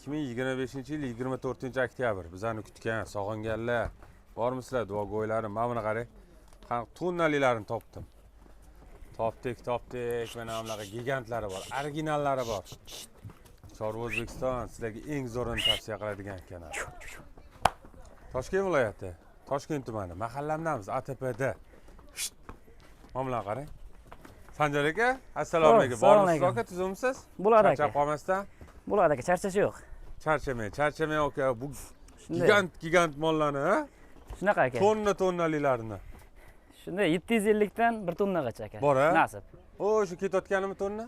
2025-yil 24 oktyabr. Bizani kutgan, sog'inganlar bormisizlar, duogo'ylarim? Mana buni qarang. Qani tonnalilarini topdim. Topdik, topdik. Mana bunaqa gigantlari bor, originallari bor. Chorva O'zbekiston sizlarga eng zo'rini tavsiya qiladigan kanal. Toshkent viloyati, Toshkent tumani, mahallamdamiz, ATPda. Mana bularni qarang. Sanjar aka, assalomu alaykum. Assalomu Bormisiz alaykum. aka, tuzukmisiz? Bo'ladi Charchab aka. qolmasdan? Bo'ladi aka, charchash yo'q. Charchamang, charchamang aka. Bu Shunday. gigant gigant mollarni, ha? Shunaqa aka. Tonna tonnalilarini. Shunday 750 dan 1 tonnagacha aka. Bor, a? Nasib. O, shu ketayotganimi tonna?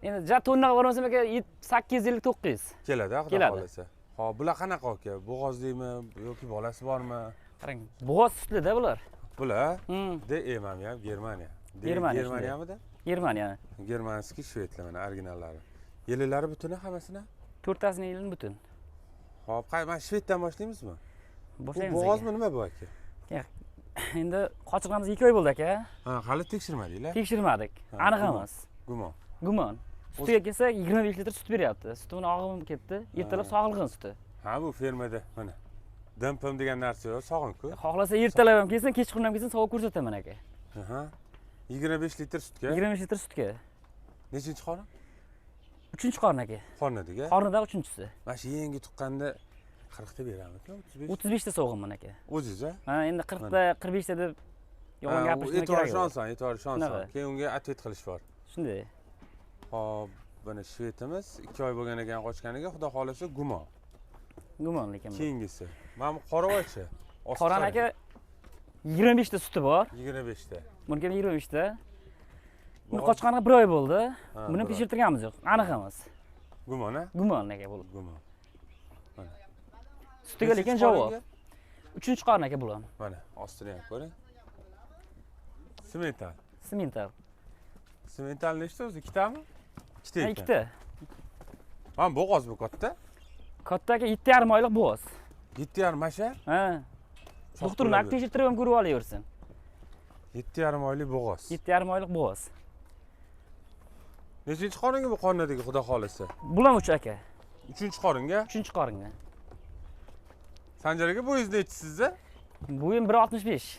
Endi ja tonnaga bormasam aka, 850 900. Keladi, xudo Keladi. xohlasa. Xo'p, bular qanaqa aka? Bo'g'ozlikmi yoki bolasi bormi? Qarang, bo'g'oz sutlida bular. Bular DE ham Germaniya. D Germaniya. Germaniyamidi? Germaniya. Германский shvedlar, mana originallari. Yillari butuni hammasini? To'rttasini yilini butun. Xo'p, qay, mana shveddan boshlaymizmi? Bu Boshlaymiz. bo'g'ozmi, nima bu aka? Aka. Endi qochirganimiz 2 oy bo'ldi aka. Ha, hali tekshirmadinglar? Tekshirmadik. Ha, Aniq gumon. emas. Gumon. Gumon. Sutiga kelsa 25 litr sut beryapti. Suti uni og'im ketdi. Ertalab sog'ilgan suti. Ha, bu fermada mana. Dim pim degan narsa yo'q, sog'in-ku. Xohlasa ertalab ham kelsin, kechqurun ham kelsin, sovib ko'rsataman aka. Aha. 25 litr sutga. 25 litr sutga. Nechinchi qorin? Uchinchi qorin aka. Qornidiga. Qornida uchinchisi. Mana shu yangi tuqqanda 40 ta beramizmi? 35. 35 ta sog'inman aka. O'zingiz, a? Ha, endi 40 ta, 45 ta deb yolg'on Ha, u gapirishni e'tibor kerak yo'q. ishonsan, e'tibor ishonsan. Shunaqa. Keyin unga ответ qilish bor. Shunday. Xo'p, mana shvedimiz 2 oy bo'lgan ekan qochganiga, xudo xohlasa gumon. Gumon lekin bu. Keyingisi. Mana bu qoravoychi. Osti Qoran qarang. aka, 25 ta suti bor. 25 ta. Buniki ham 25 ta. Buni Bo'g'oz- qochganiga 1 oy bo'ldi. Ha, Buni bir oy. tekshirtirganimiz yo'q. Aniq emas. Gumon, a? Gumon aka bu. Gumon. Sutiga lekin Nechinchi javob. qoringa? Uchinchi qorin aka bu ham. Mana, ostini ham ko'ring. Simental. Simental. Simental nechta o'zi? Ikkitami? Ikkita Ha, ekan. ikkita. Mana bo'g'oz bu katta. Katta aka, 7,5 oylik bo'g'oz. 7,5 masha. Ha. Choq Doktorni bo'ladi. tekshirtirib ham ko'rib olaversin. 7,5 oylik bo'g'oz. 7,5 oylik bo'g'oz. Nechinchi qoringa bu qornidagi, xudo xohlasa? Bular 3 aka. Uchinchi qoringa. Uchinchi qoringa. Sanjar aka, bo'yingiz nechi sizni? Bo'yim 1,65.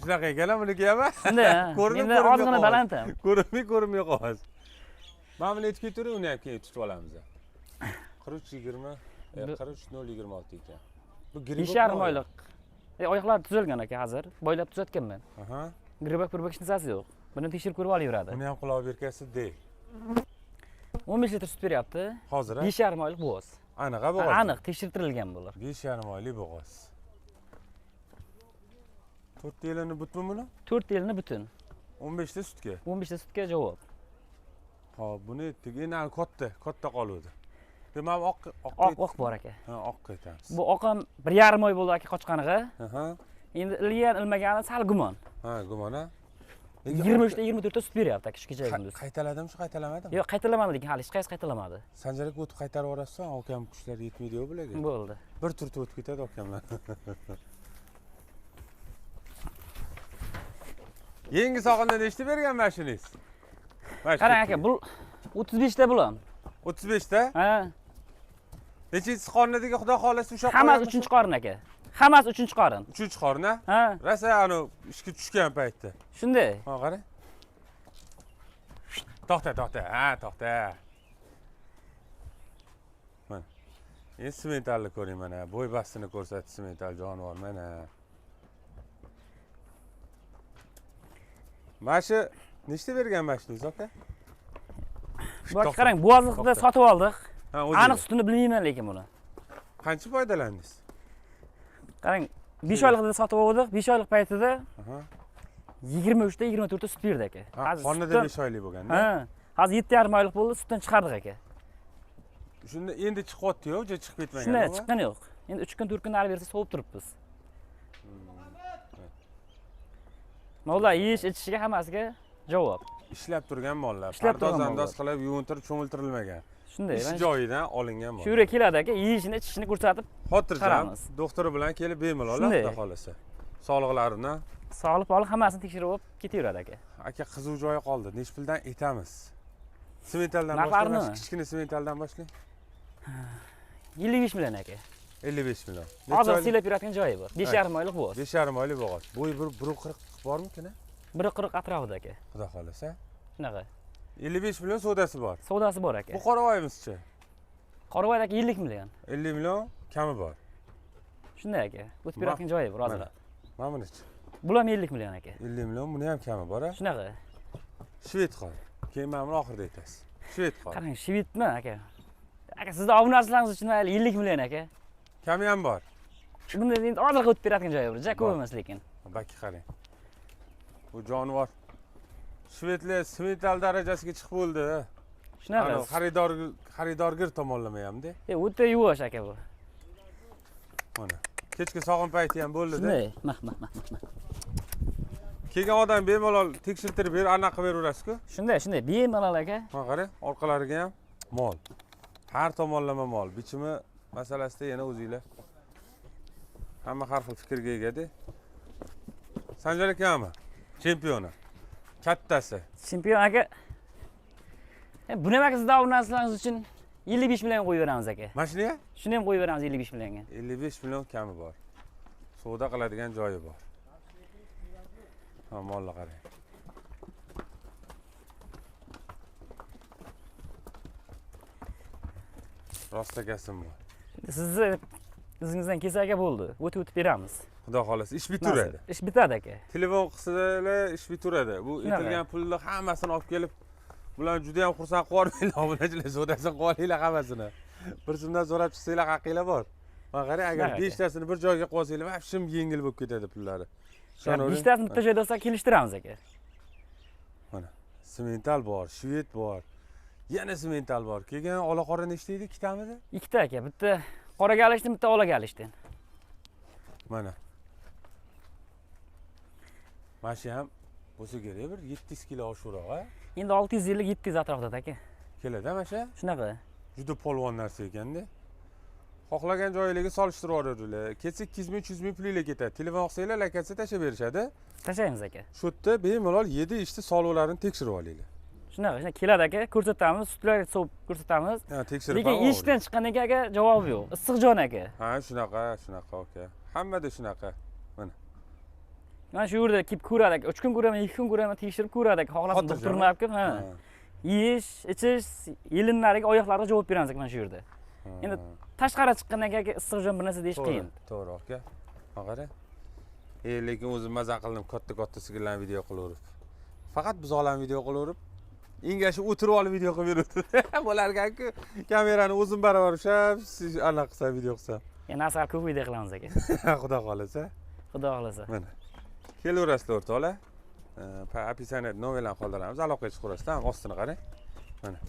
Shunaqa ekan buniki ham. Shunday, ha. Ko'rinib Menda ko'rinmay ozgina qoladi. baland ham. Ko'rinmay ko'rinmay qoladi. Mana buni aytib ketavering, uni ham keyin tutib olamiz. 43 20 43 0 26 ekan. Bu грибок. 5,5 oylik. Oyoqlari tuzalgan aka hozir. Boylab tuzatganman. Aha. Грибок pirbak hech narsasi yo'q. Buni tekshirib ko'rib olaveradi. Buni ham quloq berkasi D. 15 litr sut beryapti. Hozir, ha? 5,5 oylik bo'g'oz. Aniq, ha, bo'g'oz. Aniq tekshirtirilgan bular. 5,5 oylik bo'g'oz. 4 yilini butmi buni? 4 yilini butun. 15 ta sutga. 15 ta sutga javob. Xo'p, buni aytdik. Endi hali katta, katta qoluvdi. Demak, oq oq Oq, oq bor aka. Ha, oqqa aytamiz. Bu oq ham 1,5 oy bo'ldi aka qochganiga. Aha. Endi ilgan ilmagani sal gumon. Ha, gumon, ha. 23 ta, 24 ta sut beryapti aka shu kecha kunduz. Qaytaladimi shu, qaytalamadimi? Yo'q, qaytalamadi lekin hali hech qaysi qaytalamadi. Sanjar aka, o'tib qaytarib yuborasiz, akam kuchlari yetmaydi-yu bularga. Bo'ldi. Bir turtib o'tib ketadi akamlar. Yangi sog'inda nechta bergan mashinangiz? Mana shu Qarang aka, ketdi. bu 35 ta bular. 35 ta? Ha. Nechinchisi qornidagi, xudo xohlasa, ushlab Hammasi qo'yamiz? uchinchi qorin aka. Hammasi uchinchi qorin. Uchinchi qorin, ha? Ha, Rosa anu ishga tushgan paytda. shunday. Ha, qarang. To'xta, to'xta. Ha, to'xta. Mana. Endi simentalni ko'ring mana. Bo'y bastini ko'rsatdi simental jonivor mana. Mana shu nechta bergan mashinangiz aka? Bu aka qarang, bo'g'ozliqda To'xta. sotib oldik. Ha, o'zingiz. Aniq sutini bilmayman lekin buni. Qancha foydalandingiz? Qarang, 5 oylikda sotib oldik. 5 oylik paytida Aha. 23 ta, 24 ta sut berdi aka. Ha, Hozir qornida sutdan- 5 oylik bo'lganda. Ha, hozir 7,5 oylik bo'ldi, sutdan chiqardik aka. Shunda endi chiqyapti-yu, uncha chiqib ketmagan. Shunday u? chiqqani yo'q. Endi 3 kun, 4 kun nari bersa sovib turibmiz. Mollar yeyish, ichishiga hammasiga javob. Ishlab turgan mollar. Ishlab Pardoz turgan andoz mollar. qilib yuvintirib cho'miltirilmagan. Shunday. Ish Mana joyidan olingan mol. shu yerga keladi aka, yeyishini, ichishini ko'rsatib Xotirjam, chiqaramiz. doktori bilan kelib bemalol, Shunday. xudo xohlasa. Sog'liqlarini Sog'liq poli hammasini tekshirib olib ketaveradi aka. Aka, qiziq joyi qoldi. Nechi puldan etamiz? Sementaldan boshlang, Narxlarini? mana shu kichkina sementaldan boshlang. 55 million aka. 55 million. Hozir silab yuradigan joyi bor. 5,5 oylik bo'g'oz. 5,5 oylik bo'g'oz. Bo'yi 1.40 bormikin? 1.40 atrofida aka. Xudo xolasa. Shunaqa. 55 million savdosi bor. Savdosi bor aka. Bu qoravoyimizchi? Qoravoyda aka 50 million. 50 million kami bor. Shunday aka. O'tib yuradigan joyi bor hozir. Mana bunichi. Bular 50 million aka. 50 million, buni ham kami bor a? Shunaqa. Shved qor. Keyin mana buni oxirida aytasiz. Shved qor. Qarang, shvedmi aka? Aka, sizni obunachilaringiz uchun 50 million aka. Kami ham bor. Bunda endi ozroq o'tib beradigan joyi bor. Ja ko'p emas lekin. Bakki qarang. Bu jonivor shvedlar simental darajasiga chiqib bo'ldi. Shunaqa. Xaridorgir tomonlama hamda. O'ta yuvosh aka bu. Mana. Kechki sog'in payti ham bo'ldi-da. Shunday. Mah mah mah mah. Kelgan odam bemalol tekshirtirib berib, anaqa qilib beraverasiz-ku. Shunday, shunday, bemalol aka. Mana qarang, orqalariga ham mol. Har tomonlama mol. Bichimi masalasida yana o'zinglar hamma har xil fikrga ega-da. Sanjar akami? Chempioni. Kattasi. Chempion aka. Buni ham aka sizning obunachilaringiz uchun 55 million qo'yib beramiz aka. Mana shuni ham? Shuni ham qo'yib beramiz 55 millionga. 55 million kami bor. Savdo qiladigan joyi bor. Ha, molni qarang. Rostakasim bor. Sizni izingizdan kelsa aka bo'ldi. O'tib beramiz. Xudo xolasa ish bituradi. Ish bitadi aka. Telefon qilsalar ish bituradi. Bu aytilgan pulni hammasini olib kelib, bularni juda ham xursand qilib yubormanglar, obunachilar savdosini qilib olinglar hammasini. Bir so'mdan so'rab chiqsanglar haqinglar bor. Mana qarang, agar 5 tasini bir joyga qo'yib olsanglar, vashim yengil bo'lib ketadi pullari. 5 tasini bitta joyda olsak kelishtiramiz aka. Mana simental bor, shved bor. Yana simental bor. Keyin ola qora nechta edi? Ikkitamidi? Ikkita aka, bitta qora galishdan, bitta ola galishdan. Mana. Mana shu ham bo'lsa kerak bir 700 kilo oshiqroq, a? Endi 650-700 atrofida aka. Keladi mana shu? Shunaqa. Juda polvon narsa ekanda. Xohlagan joylarga solishtirib yuboradilar. Ketsa 200 ming, 300 ming pulinglar ketadi. Telefon qilsanglar, lokatsiya tashlab berishadi. Tashlaymiz aka. Shu yerda bemalol 7 ishni solovlarini tekshirib olinglar. Shunaqa, shunaqa keladi aka, ko'rsatamiz, sutlarga sovib ko'rsatamiz. Ha, tekshirib. Lekin eshikdan chiqqandan keyin aka javobi yo'q. Issiq jon aka. Ha, shunaqa, shunaqa aka. Hammada shunaqa. Mana. Mana shu yerda kelib ko'radi aka. 3 kun ko'raman, 2 kun ko'raman, tekshirib ko'radi aka. Xohlasa doktorni olib kelib, ha. Yeyish, ichish, yelinlariga, oyoqlariga javob beramiz aka mana shu yerda. Endi tashqari chiqqandan keyin aka issiq jon bir narsa deyish qiyin. To'g'ri aka. Mana qarang. Lekin o'zim maza qildim, katta-katta sigirlarni video qilaverib. Faqat buzoqlarni video qilaverib, engashib o'tirib olib video qilib beradi. Bo'larkan-ku, kamerani o'zim barobar ushlab, anaqa qilsam, video qilsam. Yana asal ko'p video qilamiz aka. Xudo xolasa. Xudo xolasa. Mana. Kelaverasizlar o'rtoqlar. Описание nomerlarni qoldiramiz. Aloqaga chiqaverasizlar, ostini qarang. Mana.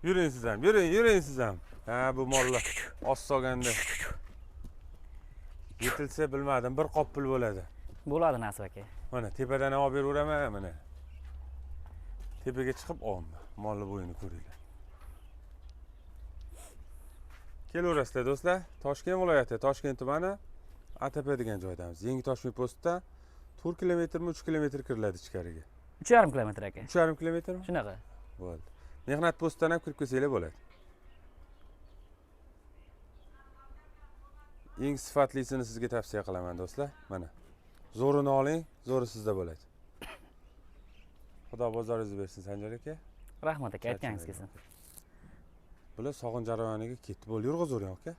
Yuring siz ham, yuring, yuring siz ham. Ha, bu mollar oz solganda yetilsa bilmadim, bir qop pul bo'ladi. Bo'ladi nasib aka. Mana tepadan ham olib beraveraman, mana. Tepaga chiqib olma, molni bo'yini ko'ringlar. Kelaverasizlar do'stlar. Toshkent viloyati, Toshkent tumani, ATP degan joydamiz. Yangi Toshkent postida 4 kilometrmi, 3 kilometr kiriladi ichkariga. 3,5 kilometr aka. 3,5 kilometrmi? Shunaqa. Bo'ldi. Mehnat postidan ham kirib kelsanglar bo'ladi. Eng sifatlisini sizga tavsiya qilaman do'stlar. Mana. Zo'rini oling, zo'ri sizda bo'ladi. Xudo bozoringizni bersin Sanjar aka. Rahmat aka, aytganingiz kelsin. Bular sog'in jarayoniga ketdi. Bo'ldi, yurg'izavering aka.